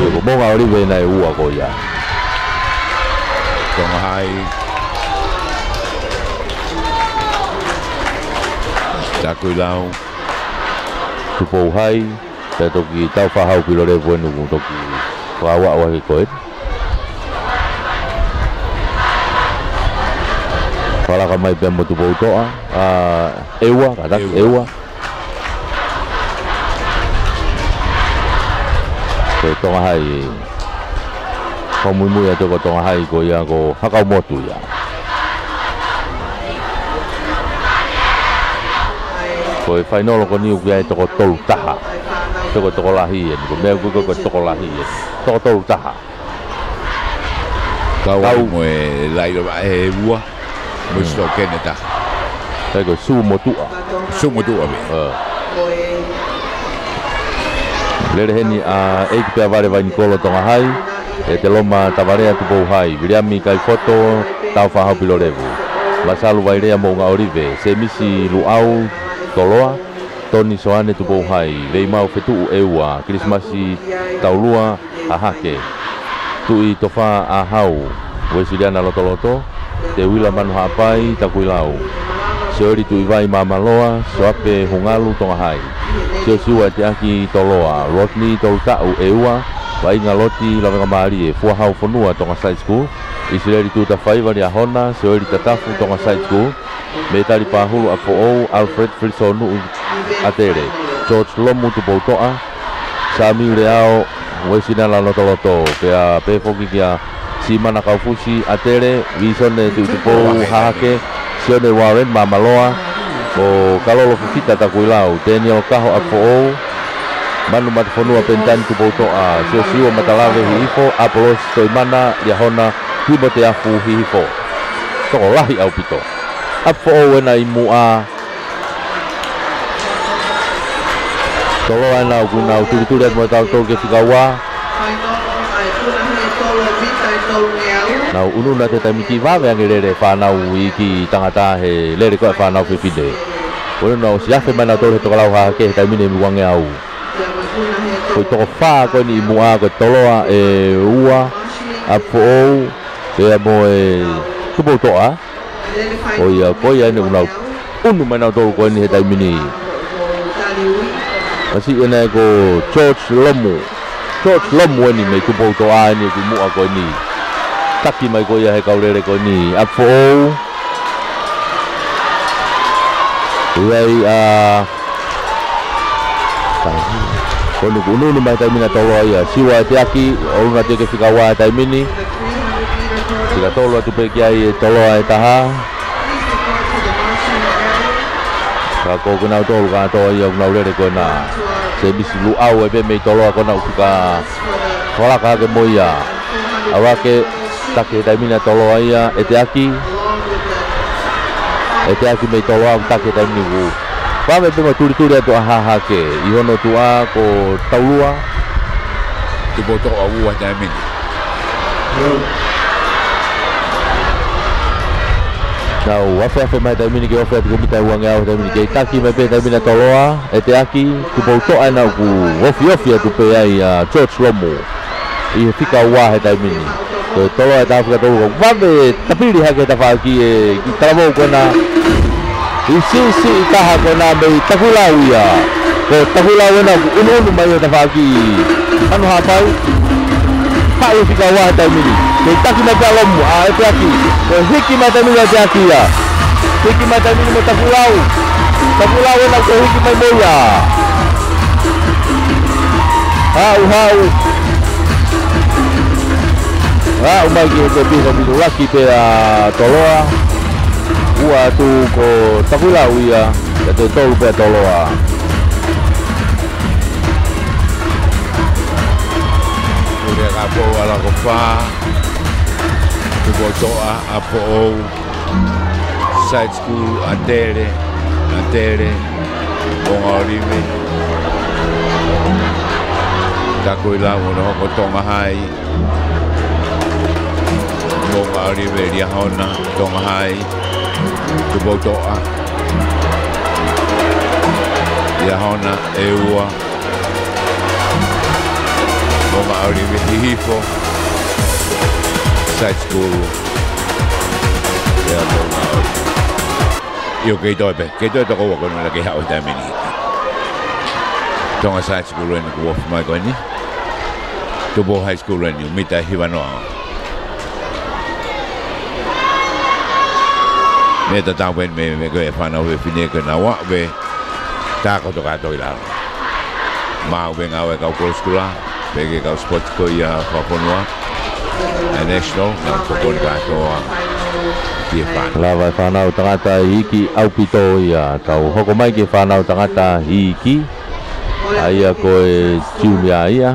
Ia ko Moʻunga ʻŌlive naʻe ua ko ia. Tonga Hai. Takuilau. Tupou Hai. Pea toki Taufahau Pilolevu eni ʻoku toki fakauaʻu ʻaki ko ē. Fakalaka mai pea mo Tupoutoʻa. ʻA, ʻEua, kātaki, ʻEua. ʻEua. Ko Tonga Hai. Ko e muimui atu ko Tonga Hai ko ia ko Hakaumotu ia. Ko e fainolo ko eni ʻoku ʻi ai e toko tolu taha. Toko, tokolahi eni. Ko e meʻa ʻoku ui ko e tokolahi eni. Toko tolu taha. Kau ai mo e Lailova ʻe ua. Mo e Sitokeni ʻe taha. Pea ko Sū Motuʻa. Sū Motuʻa pē. ʻE. Lele heni ʻa ʻEiki Peavale Vainikolo Tonga Hai, ʻEteloma Tavalea Tupou Hai, Viliami Kaifoto Taufahau Pilolevu, Masalu Vailea Moʻunga ʻŌlive, Semisi Luʻau Toloa, Toni Soane Tupou Hai, Veimau Fetuʻu ʻEua, Kilisimasi Taulua Hahake, Tuʻi Tofa ʻAhau, Uesiliana Lotoloto, Teuila Manuhaʻapai Takuilau, Sioeli Tuʻivai Māmaloa, Soape Hungalu Tonga Hai, Siosiua ʻEteaki Toloa, Rodney Tolutaʻu ʻEua, Vainga Loti Lavengamālie, Fuahau Fonua Tonga Side School, ʻIsileli Tutafaiva Liahona, Sioeli Tatafu Tonga Side School, Metali Pahulu ʻApifoʻou, Alfred Filisonuʻu ʻAtele, George Lomu Tupoutoʻa, Sami Leao Uesiliana Lotoloto, pea pehē foki kia Simana Kaufusi ʻAtele, Visone Tuʻitupou Hahake, Sione Warren Māmaloa, ko Kalolo Fifita Takuilau, Daniel Kaho ʻApifoʻou, Manu Matefonua Penitani Tupoutoʻa, Siosiua Matalave Hihifo, ʻApolosi Toimana Liahona, Timote Afu Hihifo. Tokolahi ʻaupito. ʻApifoʻou ena ʻi muʻa. Toloa ena ʻoku nau tulituli atu mo tautolu ki he fika ua. Nau ʻunuʻunu atu he taimi ni, vave ange lele fānau iiki tangata he lele ko ē fānau fefine. Ko ena ʻosi afe mai nautolu he tokalau hahake he taimi ni ʻi he ua ngeau. Ko e toko fā ko eni ʻi muʻa, ko e Toloa ʻe ua, ʻApifoʻou, pea mo e Tupoutoʻa. Ko ia, ko ia eni ʻoku nau ʻunu mai nautolu ko eni he taimi ni. Masiʻi ena ko George Lomu. George Lomu eni mei Tupoutoʻa eni ʻoku ʻi muʻa ko eni. Taki mai ko ia he kau lele ko eni. ʻApifoʻou. ʻI ai ʻa Ko eni ʻoku ʻunuʻunu mai he taimi ni ʻa Toloa ia. Siua ʻEteaki, ʻo ʻunu atu ki he fika ua he taimi ni. Fika tolu atu pē ki ai e Toloa ʻe taha. Ka ko kinautolu kātoa ia ʻoku nau lele ko ena. Semisi Luʻau ē pē mei Toloa ko ena ʻoku fika fakalaka hake mo ia. ʻAuake, taki he taimi ni ʻa Toloa ia, ʻEteaki. ʻEteaki mei Toloa, taki he taimi ni ʻoku vave pē mo tulituli atu ʻa Hahake. ʻI hono tuʻa ko Taulua. Tupoutoʻa ua he taimi ni. Nau afeafe mai he taimi ni ke ofi atu ko e mita ʻe ua ngeau he taimi ni. Kei taki mai pē he taimi ni ʻa Toloa, ʻEteaki, Tupoutoʻa ena ʻoku ofiofi atu pē ai ʻa George Lomu. ʻI he fika ua he taimi ni. Ko e Toloa ʻe taha fika tolu ka vave tapili hake he tafaʻaki ʻe ki talavou ko ena. ʻI siʻisiʻi taha ko ena mei Takuilau ia. Ko Takuilau ena ʻoku ʻunuʻunu mai he tafaʻaki Manu Haʻapai. Haʻu e fika ua he taimi ni. Kei taki mai pē ʻa Lomu, ʻa ʻEpeaki. Ko e hiki mai taimi ni ʻa ʻEpeaki ia. Hiki mai taimi ni mo Takuilau. Takuilau ena ʻoku hiki mai mo ia. Haʻu, haʻu. Haʻu mai ki he tepi, ko e pito laki pē ʻa Toloa. Ua atu ko Takuilau ia, ʻe tolu pē ʻa Toloa. Tuli ʻa Kapoʻou ʻAlakofa. Tupoutoʻa, ʻApifoʻou. Side school, ʻAtele, ʻAtele, Moʻunga ʻOlive. Takuilau ʻo ne hoko Tonga High. Moʻunga ʻOlive, Liahona, Tonga High. Tupoutoʻa. Liahona, ʻEua. Moʻunga ʻOlive, Hihifo. Side school. ʻIa Moʻunga ʻOlive. ʻIo, kei toe pē. Kei toe toko ua ko ena ke haʻu he taimi ni. Tonga Side School eni kuo ofi mai ko eni. Tupou High School eni, mita ʻe hiva noa. Meʻa tatau pē mei, mei ko e fānau fefine ko ena ʻoku ʻave. Takoto kātoa ʻi lalo. Maʻu pē ngāue ʻa e kau kolosi kula, pehē ki he kau sports ko ia fakafonua. ʻA e national, naʻa ko eni kātoa ki he fānau. Lava e fānau tangata iiki ʻaupito ia, tau hoko mai ki he fānau tangata iiki. ʻA ia ko e junior ia.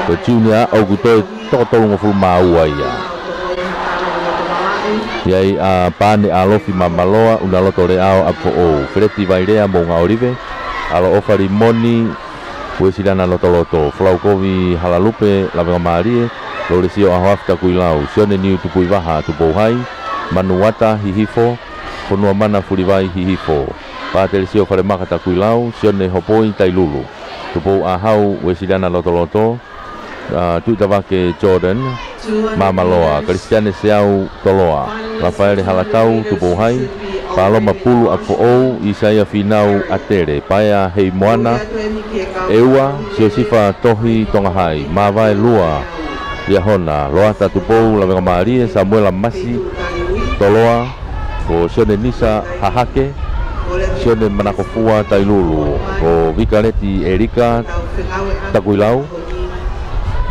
Ko e junior ʻoku toe toko tolungofulu mā ua ia. ʻI ai ʻa Pane ʻAlofi Mamaloa, ʻUnaloto Leao ʻApifoʻou, Feleti Vailea Moʻunga ʻOlive, ʻAloʻofa Limoni Uesiliana Lotoloto, Folaukovi Halalupe Lavengamālie, Lolesio ʻAhoafi Takuilau, Sione Niu Tupuhai, Manu Uata Hihifo, Fonuamana Fulivai Hihifo, Patelisio Falemaka Takuilau, Sione Hopoi Tailulu, Tupou ʻAhau Uesiliana Lotoloto, ʻa, Tuʻitavake Jordan Mamaloa, Kalisitiane Seau Toloa, Lafaele Halatau Tupouhai, Paloma Pulu ʻApifoʻou, ʻIsaia Finau ʻAtele, Paea Heimoana, ʻEua, Siosifa Tohi Tonga High, Māvaelua Liahona, Loata Tupou Lavengamālie, Samuela Masi Toloa, ko Sione Nisa Hahake, Sione Manakofua Tailulu, ko Vikaleti ʻElika Takuilau,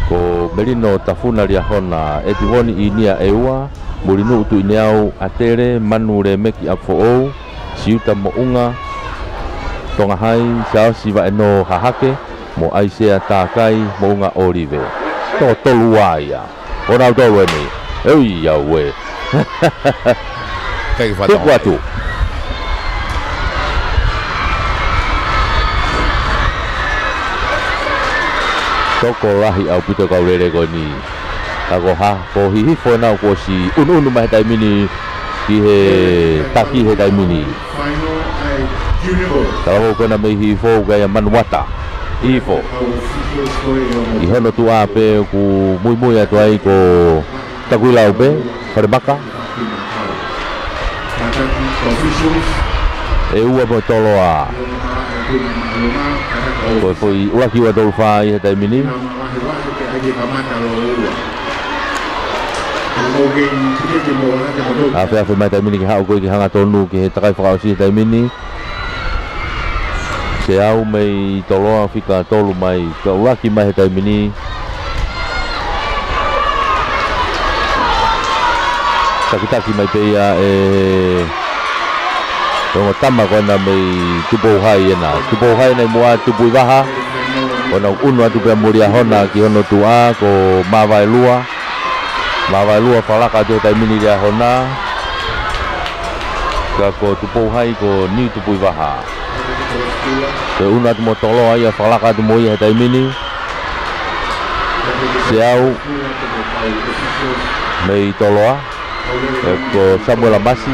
ko Melino Tafuna Liahona, ʻEtivoni ʻInia ʻEua, Mulinuʻu Tuʻineau ʻAtele, Manu Lemeki ʻApifoʻou, Siuta Moʻunga Tonga High, Siaosi Vaʻenō Hahake, mo ʻAisea Takai Moʻunga ʻOlive. Toko tolu ua ia. ʻO nau tolu eni. ʻEi, auē. Kai ke fata. Tuku atu. Tokolahi ʻaupito kau lele ko eni. Ka ko ha, ko Hihifo ena kuo ʻosi ʻunuʻunu mai he taimi ni ki he taki he taimi ni. Talavou ko ena mei Hihifo, ʻoku ʻi ai ʻa Manu Uata. Hihifo. ʻI hono tuʻa pē ʻoku muimui atu ai ko Takuilau pē, Falemaka. ʻEua mo Toloa. Ko e foʻi ʻuluaki ua tolu fā ʻi he taimi ni. Afeafe mai taimi ni ke haʻu ko ē ke hangatonu ki he takai fakaʻosi he taimi ni. Seau mei Toloa fika tolu mai, ka ʻuluaki mai he taimi ni. Takitaki mai pē ia ʻe he ongo tama ko ena mei Tupouhai ena. Tupouhai ena ʻi muʻa Tupuivaha. ʻO nau ʻunu atu pea mo Liahona ki hono tuʻa ko Māvaelua. Māvaelua fakalaka atu he taimi ni Liahona. Ka ko Tupouhai ko Niu Tupuivaha. Pea ʻunu atu mo Toloa ia fakalaka atu mo ia he taimi ni. Seau mei Toloa. Pea ko Samuela Masi.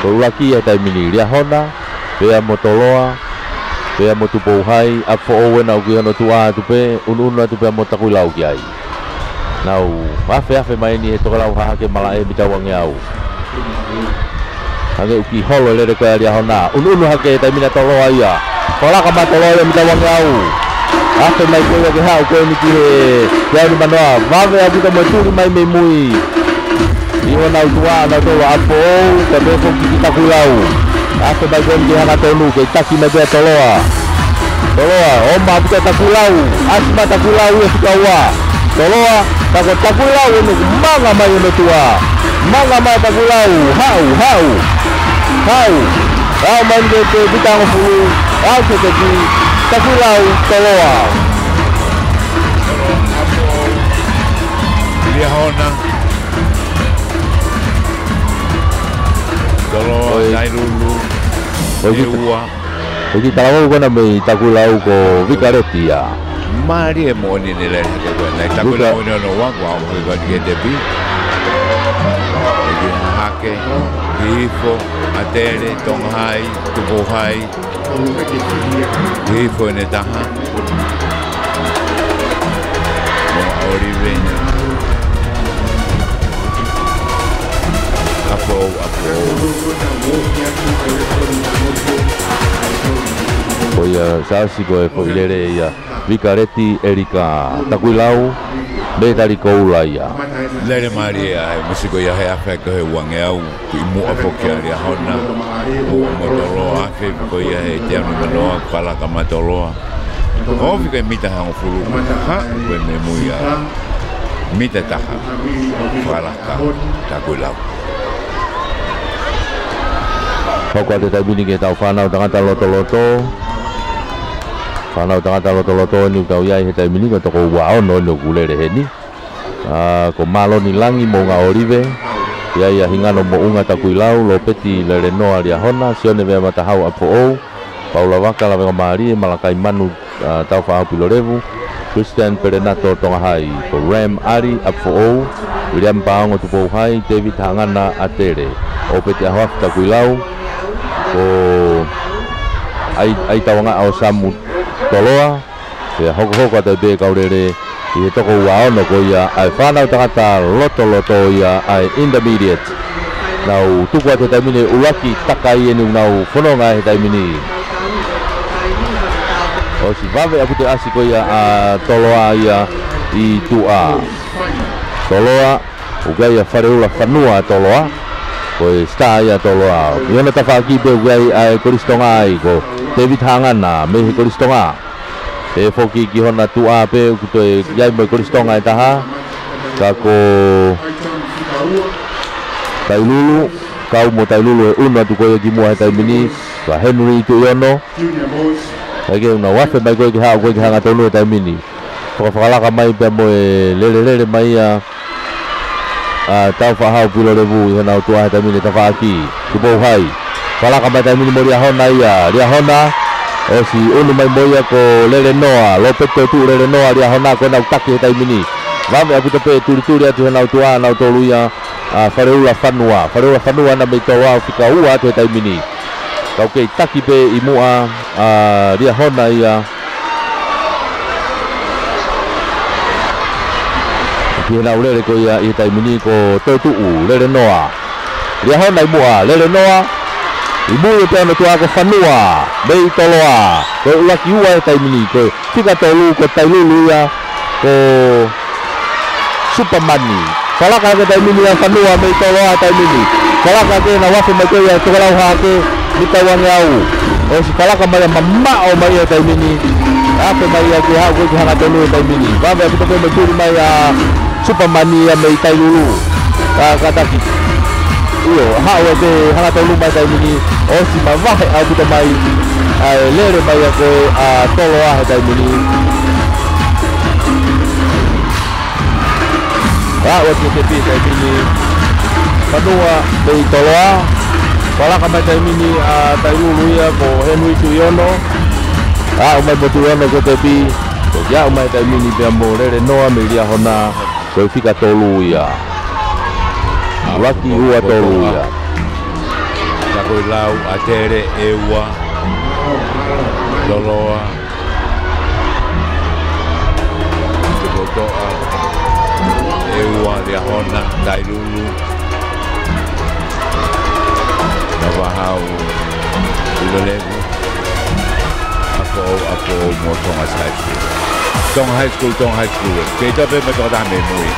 Ko e ʻuluaki ia he taimi ni Liahona. Pea mo Toloa. Pea mo Tupouhai. ʻApifoʻou ena ʻoku ʻi hono tuʻa atu pē. ʻUnuʻunu atu pea mo Takuilau ki ai. Nau afeafe mai eni he tokelau hahake malaʻe mita uangeau. Hangē ʻoku holo e lele ko ē ʻa Liahona. ʻUnuʻunu hake he taimi ni ʻa Toloa ia. Fakalaka mai ʻa Toloa ia mita uangeau. Afe mai ko ia ke haʻu ko eni ki he, ki he ʻaonga manoa. Vave ʻaupito mo e tuli mai mei mui ʻi honau tuʻa ʻanautolu ʻa ʻApifoʻou, kae pehē foki ki Takuilau. Afe mai ko eni ki he hangatonu, kei taki mai pē ʻa Toloa. Toloa, ʻomai ʻaupito ʻa Takuilau, ʻasi mai ʻa Takuilau ia fika ua. Toloa, ka ko Takuilau eni ʻoku manga mai hono tuʻa. Manga mai ʻa Takuilau, haʻu, haʻu, haʻu. Haʻu mai ki he, ki he mita hongofulu, haʻu ki he tepi, Takuilau, Toloa. Liahona. Toloa, ʻOi. Tailulu, ʻOi, ʻEua. ʻOku talavou ko ena mei Takuilau ko Vikaleti ia. Mālie moʻoni ʻene lele hake ko ena. Vika- Takuilau ʻi hono ua, ʻoku ʻalu hake ko eni ki he tepi. ʻOku hake, hifo, ʻa Tele, Tonga Hai, Tupou Hai. Hifo ʻene taha. Mo ʻOlive. ʻApifoʻou, ʻApifoʻou. Ko ia Siaosi ko e foʻi lele ia. Vikaleti ʻElika Takuilau, mei Talikoula ia. Lele mālie ʻa e misi ko ia he afe ko ē he uangeau, kimuʻa foki ʻa Liahona, muʻa mo Toloa, afe ko ia he teau nimanoa, fakalaka mai ʻa Toloa. Ofi ko e mita hongofulu, haʻu ko ē mei mui ia. Mita taha, fakalaka, Takuilau. Hoko atu he taimi ni ki heʻetau fānau tangata lotoloto. Fānau tangata lotoloto eni ʻoku tau ʻi ai he taimi ni ko e toko uaono eni ʻoku lele heni. ʻA, ko Māloni Langi Moʻunga ʻOlive, ʻi ai ʻa Hingano Moʻunga Takuilau, Lopeti Lelenoa Liahona, Sione Veamatahau ʻApifoʻou, Paula Vaka Lavengamālie, Malakai Manu, ʻa, Taufaʻahau Pilolevu, Christian Pelenato Tonga Hai, ko Ram ʻAli ʻApifoʻou, William Paongo Tupou Hai, David Hangana ʻa Tele, ʻOpeti ʻAhoafi Takuilau, ko ʻAi, ʻAi Tauangaʻa ʻo Samu Toloa, pea hokohoko atu ai pē kau lele ʻi he toko uaono ko ia ʻa e fānau tangata lotoloto ia ʻa e intermediate. Nau tuku atu he taimi ni ʻuluaki takai eni ʻoku nau fononga he taimi ni. ʻOsi vave ʻaupito e ʻasi ko ia ʻa Toloa ia ʻi tuʻa. Toloa, ʻoku ʻi ai ʻa Faleula Fanua ʻa Toloa. Ko e star ia ʻa Toloa. ʻI hono tafaʻaki pē ʻoku ʻi ai ʻa e Kolisi Tonga ai ko David Hangana mei he Kolisi Tonga. Pehē foki ki hona tuʻa pē ʻoku toe ʻi ai mo e Kolisi Tonga ʻe taha. Ka ko Tailulu, kau mo Tailulu ʻe ʻunu atu ko ia kimuʻa he taimi ni, ko Henry Tuʻiono. Kae kehe ʻoku nau afe mai ko ē ke haʻu ko ē ki he hangatonu he taimi ni. Fakafakalaka mai pea mo e lelelele mai ia ʻa Taufaʻahau Pilolevu ʻi honau tuʻa he taimi ni, tafaʻaki Tupou Hai. Fakalaka mai taimi ni mo Liahona ia. Liahona, ʻosi ʻunu mai mo ia ko Lelenoa. Lopeti Toetuʻu Lelenoa, Liahona ko ena ʻoku taki he taimi ni. Vave ʻaupito pē tulituli atu honau tuʻa ʻanautolu ia ʻa Faleula Fanua. Faleula Fanua ena mei Toloa, fika ua atu he taimi ni. Kau kei taki pē ʻi muʻa ʻa Liahona ia. Ki heʻenau lele ko ia ʻi he taimi ni ko Toetuʻu Lelenoa. Liahona ʻi muʻa, Lelenoa. ʻI mui pē hono tuʻa ko Fanua mei Toloa. Ko e ʻuluaki ua he taimi ni, ko e fika tolu ko Tailulu ia ko Supamani. Fakalaka hake taimi ni ʻa Fanua mei Toloa taimi ni. Fakalaka hake, nau afe mai ko ia ʻi he tokelau hake, mita uangeau. ʻOsi fakalaka mai ia mamaʻo mai ia taimi ni. Afe mai ia ke haʻu ko ē ki he hangatonu he taimi ni. Vave ʻaupito pē mo e tuli mai ʻa Supamani ia mei Tailulu. Ka, kātaki. ʻIo, haʻu ʻa e hangatonu mai taimi ni, ʻosi mavahe ʻaupito mai ʻa e lele mai ia ko ē ʻa Toloa he taimi ni. Haʻu atu ki he tepi he taimi ni. Fanua mei Toloa. Fakalaka mai taimi ni ʻa Tailulu ia ko Henry Tuʻiono. Haʻu mai mo Tuʻiono ki he tepi. Ko e haʻu mai taimi ni pea mo Lelenoa mei Liahona. Ko e fika tolu ia. ʻUluaki ua tolu ia. Takuilau, ʻa Tele, ʻEua, Toloa, Tupotoʻa, ʻEua, Liahona, Tailulu. Vahau, Ulolevu, ʻApifoʻou, ʻApifoʻou mo Tonga High School. Tonga High School, Tonga High School. Kei tape me toka taha mei mui.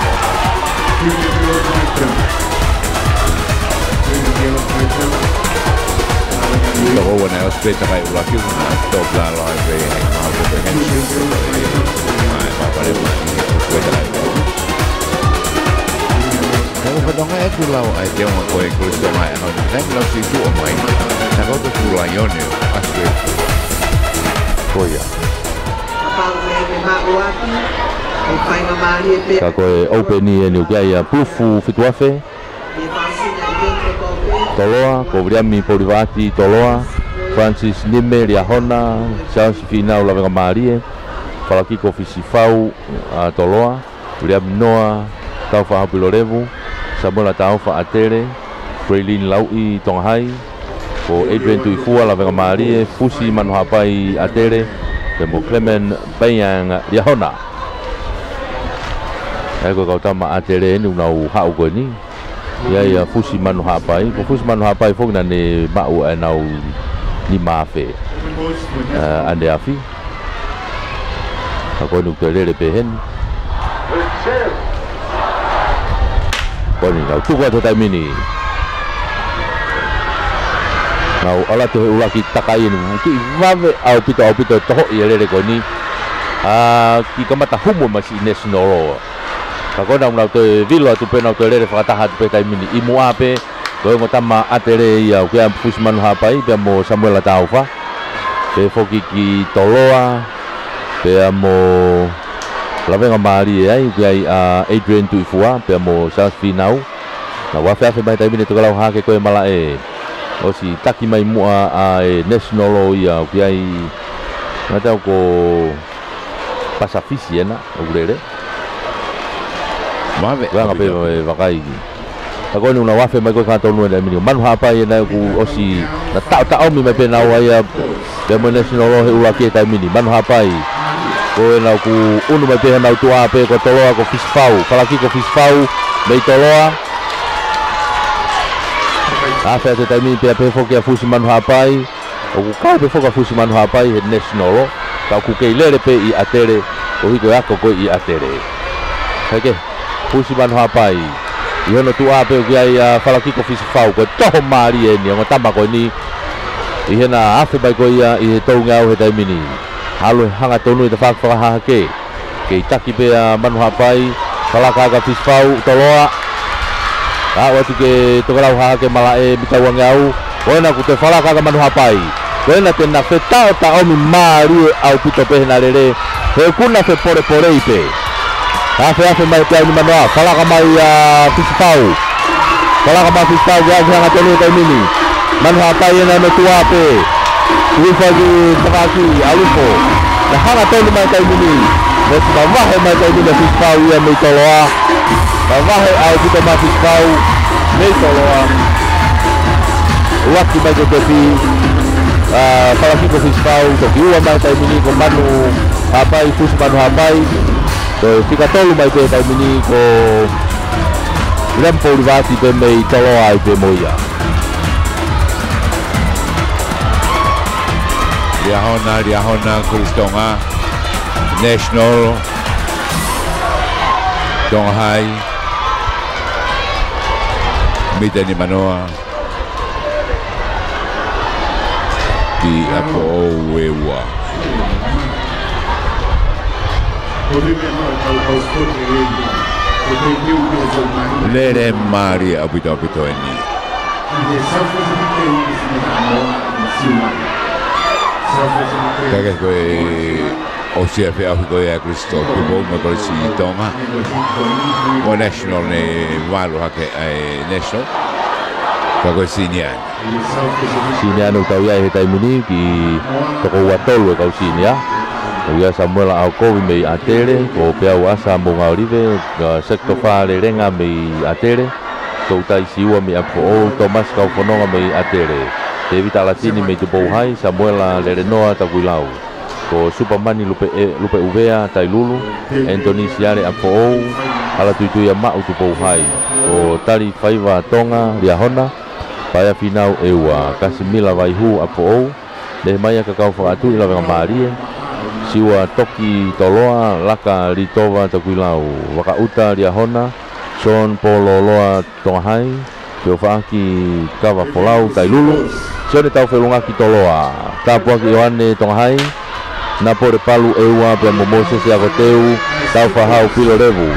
Toko ua naʻe ʻosi pē takai ʻuluaki, na top la la e pe he mau pe pe he. Ai, papa le mai, ʻosi pē takai ʻuluaki. Tau fanongo atu lau ʻa e teonga ko ē Kolisi Tonga ʻi he ʻaho ni. Naʻe lau si tuʻo mai. Naʻe kau to tu laione ʻo ʻAositelēlia. Ko ia. Kapau ʻe maʻu atu, ʻe faingamālie pē. Ka ko e open eni ʻoku ʻi ai ʻa Pulufu Fituafe. Toloa, ko Viliami Polivaati Toloa, Francis Nime Liahona, Charles Finau Lavengamālie, Falakiko Fisifau, ʻa Toloa. Viliami Noa Taufa Haʻapilolevu, Samuela Taufa ʻAtele, Freilin Lauʻi Tonga High, ko Adrian Tuʻifua Lavengamālie, Fusi Manuhapai ʻAtele, pea mo Clement Payang Liahona. ʻA ia ko e kau tama ʻAtele eni ʻoku nau haʻu ko eni. ʻI ai ʻa Fusi Manuhapai, ko Fusi Manuhapai foki naʻa ne maʻu ʻenau nima afe, ʻa, ʻaneafi. Ka ko eni ʻoku toe lele pē heni. Ko eni, nau tuku atu he taimi ni. Nau ʻalu atu he ʻuluaki takai eni, kiʻi vave ʻaupito, ʻaupito e tohoʻi e lele ko eni. ʻA, kiʻi kamata humu mai siʻi National Law. Ka ko ena ʻoku nau toe vilo atu pē, nau toe lele fakataha atu pē he taimi ni ʻi muʻa pē. Ko e ongo tama ʻAtele ia, ʻoku ʻi ai ʻa Fusi Manuhapai, pea mo Samuela Taufa. Pea foki ki Toloa, pea mo Lavengamālie ai, ʻoku ʻi ai ʻa Adrian Tuʻifua, pea mo Charles Finau. Nau afeafe mai he taimi ni ʻe Tokelau Hahake ko e malaʻe. ʻOsi taki mai muʻa ʻa e National Law ia, ʻoku ʻi ai, ngatau ko Pasifiki ena, ʻoku lele. Vave. Vanga pē ʻaupito, ʻaupito. Vakai. Ka ko eni ʻoku nau afe mai ko ē he taimi ni ʻa e mini. Manuhapai ena ʻoku ʻosi na taʻotaʻomi mai pē naua ia. Pea mo e National Law he ʻuluaki he taimi ni. Manuhapai. Ko ena ʻoku ʻunu mai pē honau tuʻa pē ko Toloa ko Fisifau. Falakiko Fisifau mei Toloa. Afe atu he taimi ni pea pehē foki ʻa Fusi Manuhapai. ʻOku kau pē foki ʻa Fusi Manuhapai he National Law, ka ʻoku kei lele pē ʻi ʻAtele, ʻo hiko e ako ko ē ʻi ʻAtele. Heke, Fusi Manuhapai, ʻi hono tuʻa pē ʻoku ʻi ai ʻa Falakiko Fisifau, ko e toho mālie eni, ongo tama ko eni, ʻi heʻena afe mai ko ia ʻi he tolungeau he taimi ni. ʻAlu e hangatonu ʻi he tafaʻaki fakahahake. Kei taki pē ʻa Manuhapai, falaka ʻa Fisifau, Toloa. Aʻu atu ki he Tokelau Hahake malaʻe mita uangeau. Ko ena kuo toe falaka ʻa Manuhapai. Ko ena te na fetaʻotaʻomi mālie ʻaupito pē heʻena lele. He ʻoku na fepolepolei pē. Afeafe mai pē ʻa e nima noa, falaka mai ʻa Fisifau. Falaka mai Fisifau, ke ʻalu hangatonu he taimi ni. Manuhapai ena ʻi hono tuʻa pē. Tuʻifau ki tafaʻaki, ʻalu hifo. Na hangatonu mai he taimi ni. Mo e mavahe mai he taimi ni ʻa Fisifau ia mei Toloa. Mavahe ʻaupito mai ʻa Fisifau mei Toloa. ʻUluaki mai ko Tepi. ʻA, Falakiko Fisifau, toki ua mai he taimi ni ko Manuhapai, Fusi Manuhapai. Ko e fika tolu mai pē he taimi ni ko Viliami Polivaati pē mei Toloa ai pē mo ia. Liahona, Liahona, Kolisi Tonga, National, Tonga High, mita nima noa. Ki ʻApifoʻou ʻe ua. Lele mālie ʻaupito ʻaupito eni. Ka ko e ʻosi e feʻauhi ko ia ʻa e Kolisi Tupou mo e Kolisi Tonga. Mo e National ne valu hake ʻa e National. Ka ko e senior. Senior ʻoku tau ʻi ai he taimi ni ki he toko ua tolu e kau senior. ʻOku ʻi ai ʻa Samuela ʻAokovi mei ʻAtele, ko Peau ʻAsa Moʻungaʻolive, ʻa Sekitofa Lelenga mei ʻAtele, Toutai Siua mei ʻApifoʻou, Tomasi Kaufononga mei ʻAtele, Tevita ʻAlatini mei Tupou High, Samuela Lelenoa Takuilau. Ko Supamani Lupe, ʻe, Lupeʻuvea Tailulu, Anthony Siale ʻApifoʻou, Halatuituiamaʻu Tupou High, ko Talifaiva Tonga Liahona, Paea Finau ʻEua, Kasimila Vaihū ʻApifoʻou, Nehemaia Kakau Fakaʻatuʻi Lavengamālie, Siua Toki Toloa, Laka Litova Takuilau, Vakaʻuta Liahona, Sean Pololoa Tongahai, Feofaʻaki Kavafolau Tailulu, Sione Taufelungaki Toloa, Tāpuaki ʻIoane Tongahai, Napole Palu ʻEua pea mo Mōsese Akoteu, Taufahau Pilolevu.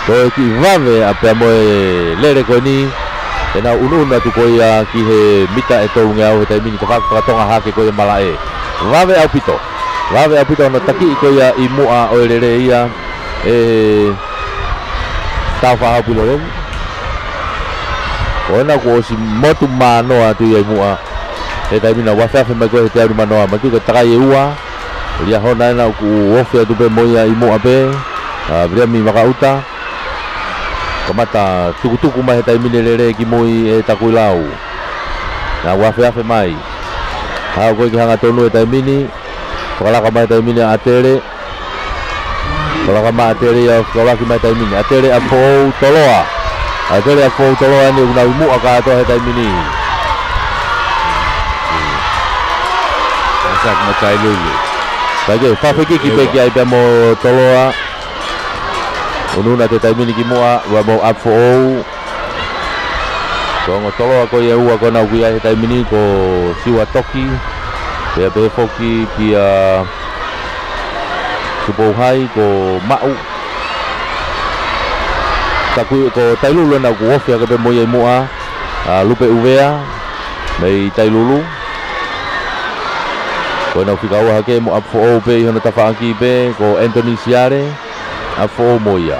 Ko e kiʻi vave ʻa pea mo e lele ko eni, ʻenau ʻunuʻunu atu ko ia ki he mita ʻe tolungeau he taimi ni, ka faka-, fakatonga hake ko ia malaʻe. Vave ʻaupito. Vave ʻaupito hono takiʻi ko ia ʻi muʻa ʻo e lele ia ʻe Taufahau Pilolevu. Ko ena kuo ʻosi motu manoa atu ia ʻi muʻa he taimi na, ua feafe mai ko e he teau ni manoa. Matu ka takai ʻe ua. Liahona ena ʻoku ofi atu pē mo ia ʻi muʻa pē. ʻA, Viliami Vakaʻuta. Kamata tukutuku mai he taimi ni lele ki mui ʻe Takuilau. Na ua feafe mai. Haʻu ko e ki hangatonu he taimi ni. Fakalaka mai he taimi ni ʻa ʻAtele. Fakalaka mai ʻAtele ia, fakalaka mai taimi ni. ʻAtele ʻApifoʻou Toloa. ʻAtele ʻApifoʻou Toloa ni ʻoku nau ʻi muʻa kātoa he taimi ni. Masaki mo Tailulu. Kae ke, fafekiki pē ki ai pea mo Toloa. ʻUnuʻunu atu he taimi ni ki muʻa, ua mo ʻApifoʻou. Ko e ongo Toloa ko ia ʻe ua ko ena ʻoku ʻi ai he taimi ni ko Siua Toki. Pea pehē foki kia Tupouhai ko Maʻu. Ka ko, ko Tailulu ena ʻoku ofi hake pē mo ia ʻi muʻa. ʻA, Lupe ʻUvea, mei Tailulu. Ko ena ʻoku fika ua hake mo ʻApifoʻou pē ʻi hono tafaʻaki pē, ko Anthony Siale. ʻApifoʻou mo ia.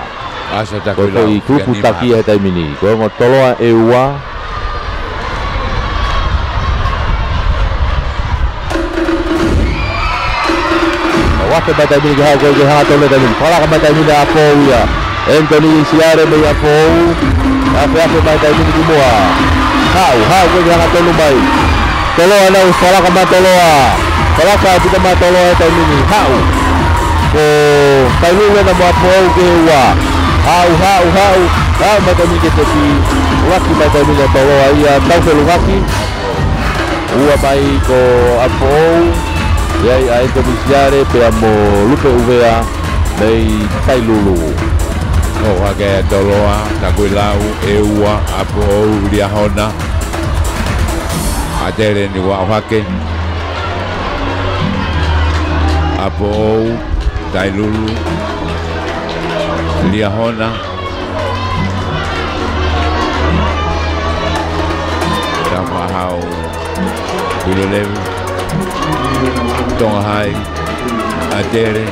ʻAsa Takuilau. Ko e foʻi kulupu taki ia he taimi ni. Ko e ongo Toloa ʻEua. Ua feafe mai taimi ni ke haʻu ko e ke hangatonu he taimi ni. Fakalaka mai taimi ni ʻa ʻApifoʻou ia. Anthony Siale mei ʻApifoʻou. Ua feafe mai taimi ni ki muʻa. Haʻu, haʻu ko e ke hangatonu mai. Toloa nau fakalaka mai Toloa. Fakalaka ʻaupito mai Toloa he taimi ni. Haʻu. Ko Tailulu ena mo ʻApifoʻou ki he ua. Haʻu, haʻu, haʻu. Haʻu mai taimi ni ke tepi. Laki mai taimi ni ʻa Toloa ia. Taufelungaki. Ua mai ko ʻApifoʻou. ʻI ai ʻa Anthony Siale pea mo Lupe ʻUvea mei Tailulu. ʻOhake Toloa, Takuilau, ʻEua, ʻApifoʻou, Liahona. ʻAtele ni ua ʻohake. ʻApifoʻou, Tailulu, Liahona. Taufahau Pilolevu, Tongahai, ʻAtele.